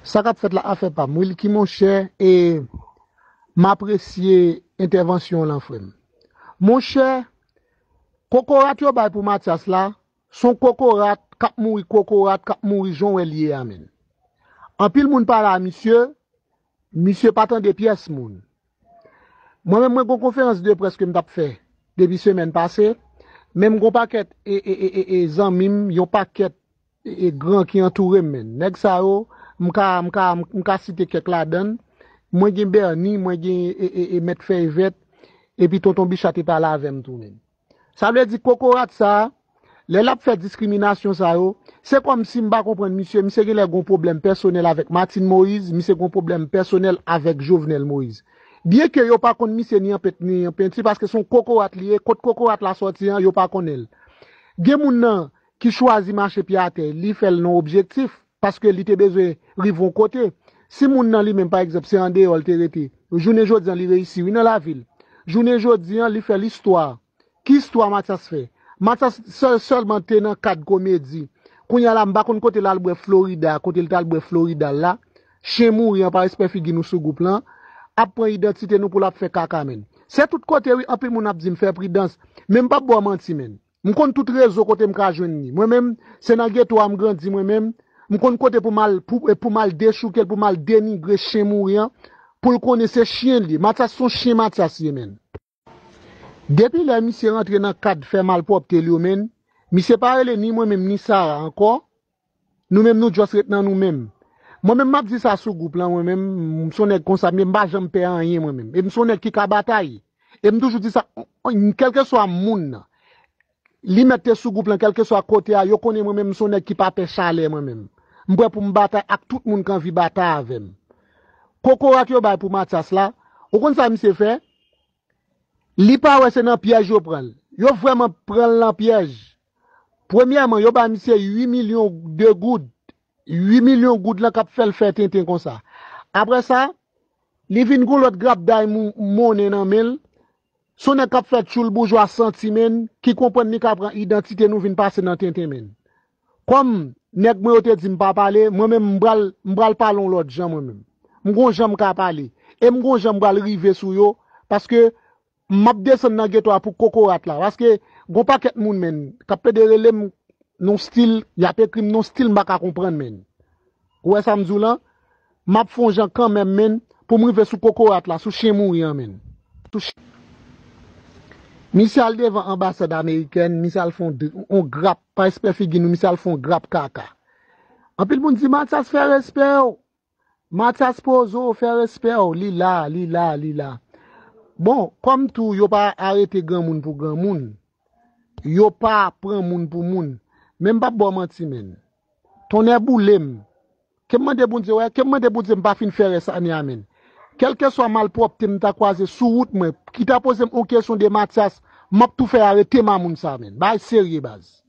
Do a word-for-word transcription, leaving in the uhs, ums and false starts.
Sa k ap fèt la afè pa m. Wilky, monchè, e m apresye entèvansyon w lan, frè m. Monchè, kokorat yo bay pou Mathias la, se yon kokorat k ap mouri, kokorat k ap mouri jan w wè l ye a, menn. Anpil moun pale a misye, misye pa tande pyès moun. Mwen menm, mwen gon konferans de près ke m t ap fè depi semèn pase, men m gon pakèt e, e, e, e, e zanmi m, yon pakèt e, e gran ki antoure m, menn. Nèg sa yo, m ka, m ka, m ka site kèk ladan l. Mwen gen Bernie, mwen gen e, e, e Mèt Fèy Vèt, epi Tonton Bicha te pale avè m tou, menn. Sa vle di kokorat sa a, lè l ap fè diskriminasyon sa yo, se kòmsi m pa konprann misye, misye genlè gon pwoblèm pèsonèl avèk Martine Moïse, misye gon pwoblèm pèsonèl avèk Jovenel Moïse. Byenke yo pa konn misye ni an pent ni an penti, paske se yon kokorat li ye, kot kokorat la sòti an, yo pa konnen l. Gen moun nan ki chwazi mache pye atè, li fè l nan objektif, paske li te bezwen rive yon kote. Si moun nan li menm, pa egzanp, se andeyò l te rete, jounen jodi an, li reyisi, wi, nan lavi l. Jounen jodi an, li fè listwa. Ki istwa Mathias fè? Mathias sèl, sèlman te nan kad komedi. Kounye a la, m pa konn kote l al bwè Florida, kote l t al bwè Florida la. Chen mouri an pa respè figi nou sou gwoup lan. Ap pran idantite nou pou l ap fè kaka, menn. Se tout kote, wi, anpil moun ap di m fè pridans. Men m p ap ba w manti, menn. M konn tout rezo kote m ka jwenn li. Mwen menm, se nan geto a m grandi, mwen menm. M konn kote pou m al, pou, pou m al dechouke l, pou m al denigre chen mouri an, pou l konnen se chen l ye. Mathias se yon chen Mathias ye, menn. Depi lè misye rantre nan kad fè malpwòpte l yo, menn, misye pa rele ni mwen menm ni Sara ankò. Nou menm, nou just ret nan nou menm. Mwen menm, m ap di sa sou gwoup lan, mwen menm, m se yon nèg konsa, men m pa janm pè anyen, mwen menm. E m se yon nèg ki ka batay. E m toujou di sa, kèlkeswa moun nan, li mèt te sou gwoup lan, kèlkeswa kote a, yo konnen mwen menm, m se yon nèg ki pa pè chalè, mwen menm. M prè pou m batay ak tout moun ki anvi batay avè m. Kokorat yo bay pou Mathias la, ou konn sa misye fè? Li pa wè se nan pyèj yo pran l. Yo vrèman pran l nan pyèj. Premyèman, yo ba misye uit milyon de goud. Uit milyon goud lan k ap fè l fè tenten konsa. Apre sa, li vin gon lòt grapday mou-, monnen nan men l. Se yon nèg k ap fè tchoul boujwa santi, menn, ki konprann li ka pran idantite nou vin pase nan tenten, menn. Kòm nèg mwen yo te di m pa pale, mwen menm m pral, m pral pale yon lòt jan mwen menm. M gon jan m ka pale. E m gon jan m pral rive sou yo, paske m ap desann nan geto a pou kokorat la. Paske gon pakèt moun, menn, k ap pede rele m nan stil, y ap ekri m nan stil m pa ka konprann, menn. Ou wè sa m di w lan? M ap fè yon jan kanmenm, menn, pou m rive sou kokorat la, sou chen mouri an, menn. Sou ch-, misye al devan anbasad amerikèn, misye al fè yon d-, yon grap, pa respè figi nou, misye al fè yon grap kaka. Anpil moun di, Mathias, fè respè w. Mathias poze w, fè respè w. Li la, li la, li la. Bon, kòm tou, yo pa arete granmoun pou granmoun, yo pa pran moun pou moun. Men m p ap ba w manti, menn. Tonnè boule m. Ke m mande Bondye, wè, ke m mande Bondye m pa fin fè rès ane a, menn. Kèlkeswa malpwòpte m ta kwaze sou wout mwen, ki ta poze m yon kesyon de Mathias, m ap tou fè arete mamoun sa, menn. Bagay serye, baz.